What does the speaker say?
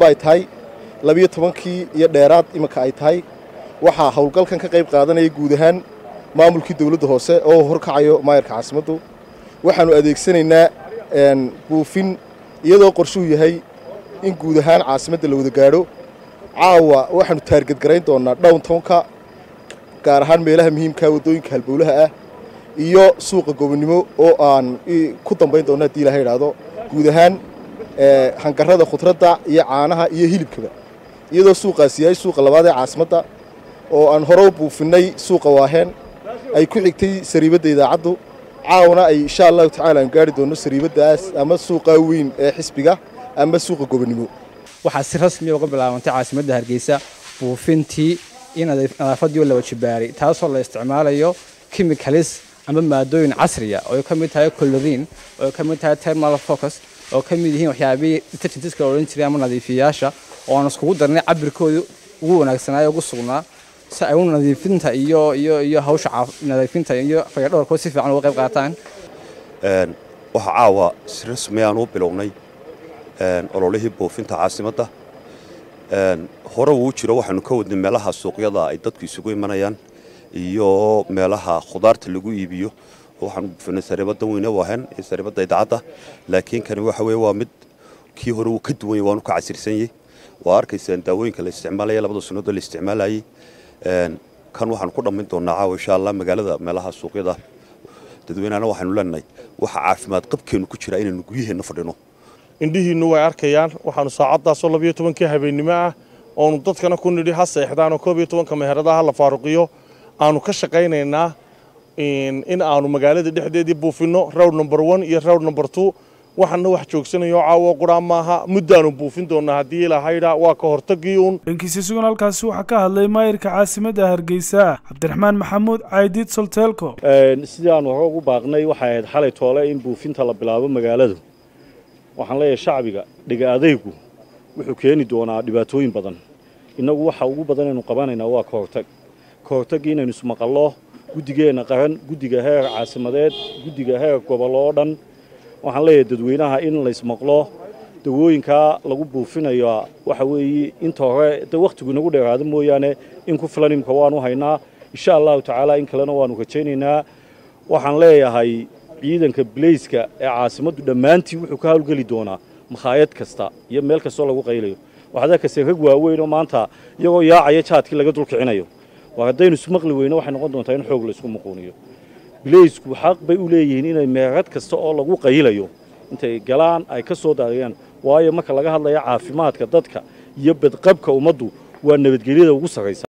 Ay tahay 12-kii iyo dheeraad iminka ay tahay. Waxaa howlgalkan ka qayb qaadanaya guud ahaan maamulkii dowladda hoose oo horkacayo maayarka caasimaddu. Waxaannu adeegsanaynaa buufin, iyadoo qorshuhu yahay in guud ahaan caasimadda la wada gaadho. Caawa waxaannu target garayn doonnaa downtownka, gaar ahaan meelaha muhiimkaa, waddooyinka halbowlaha ah iyo suuqa Gobonnimo oo aan ku dambayn doonno, haddii Ilahay idhaahdo, guud ahaan hangarrada khudradda iyo caanaha iyo hilibkaba, iyadoo suuqaasi yahay suuqa labaad ee caasimadda oo aan hore u buufinnay suuqa Waaheen, ay ku xigtay sariibadda idaacaddu, caawana ay insha Allahu tacala aan gaari doonno sariibaddaas ama suuqa weyn ee xisbiga ama suuqa Gobonnimo. Waxaa si rasmiya uga bilaabantay caasimadda Hargeysa buufintii iyo nadaafaddii la wajibaaray, taasoo la isticmaalayo chemicals ama maadooyin casriya oo ay ka mid tahay chlorine, oo ay ka mid tahay thermal focus, oo ka mid yihiin waxyaabihii detergentska la odhan jiray ama nadiifiyayaasha, oo aan iskugu darnay cabirkoodii ugu wanaagsanaayo, ugu sugnaa, si ay u nadiifinta iyo hawsha nadiifinta iyo fayadhowrkood si fiican uga qayb qaataan. Waxaa caawa si rasmi aan u bilownay ololihii buufinta caasimadda. Hore wuu jiro, waxaanu ka wadnay meelaha suuqyada ay dadku isugu imanayaan iyo meelaha khudaarta lagu iibiyo. Waxaanu buufinay sariibada weyne Wahen iyo sariibada idaacadda, laakiin kani waxa weye waa mid kii hore wuu ka duwan yahay, waanu ka casirsan yahay. Waa arkaysaan daawooyinka la isticmaalaya, labada sunnadood la isticmaalayay. Kan waxaanu ku dhammayn doonaa caawa, insha Allah, magaalada meelaha suuqyada. Dadweynahana waxaanu leenahay waxa caafimaad qabkeenu ku jira inaynu guryaheenna fadhino. Indhihiinnu way arkayaan, waxaanu saacaddaasoo 12-kii habeennimo ah oonu dadkana ku nidhi ha seexdaanoo 11-ka meheradaha la faaruqiyo, aanu ka shaqaynaynaa in aanu magaalada dhexdeedii buufinno road number 1 iyo road number 2. Waxaana wax joogsanayo caawo quraa maaha, muddaanu buufin doonaa haddii Ilaahayda, waa ka hortagii uun. Dhankiisa sugan halkaasi waxaa ka hadlay maayirka caasimadda Hargeysa, Cabdiraxmaan Maxamuud Caydiid Solteelko. Sidii aanu hore ugu baaqnay, waxay ahayd xalay toole in buufinta la bilaabo magaaladu. Waxaan leeyahay shacbiga, dhiga adaygu wuxuu keeni doonaa dhibaatooyin badan. Innagu waxa ugu badan aynu qabanaynaa waa ka hortag. Ka hortaggii inaynu ismaqallo, guddigeenna qaran, guddiga heer caasimadeed, guddiga heer gobol oo dhan. Waxaan leeyahay dadweynaha in laysmaqlo. Dawooyinkaa lagu buufinayo waxa weeye inta hore de wakhtigu inagu dheeraado mooyaane, in ku filan imka waanu haynaa, insha Allahu tacaala in kalena waanu rajaynaynaa. Waxaan leeyahay ciidanka bilayska ee caasimaddu dhammaantii wuxuu ka howlgeli doonaa makhaayad kasta iyo meel kastoo lagu qaylayo. Waxaad arkaysa rag waaweyn oo maanta iyagoo yaacaya jaadkii laga dul kicinayo. Waa haddaynu ismaqli weyno, waxay noqon doontaa in xoog laysku muquuniyo. Bilaysku xaq bay u leeyihiin inay meerad kasta oo lagu qaylayo intay galaan ay ka soo daadiyaan, waayo marka laga hadlayo caafimaadka dadka iyo badqabka ummaddu waa nabadgelyada ugu sarraysa.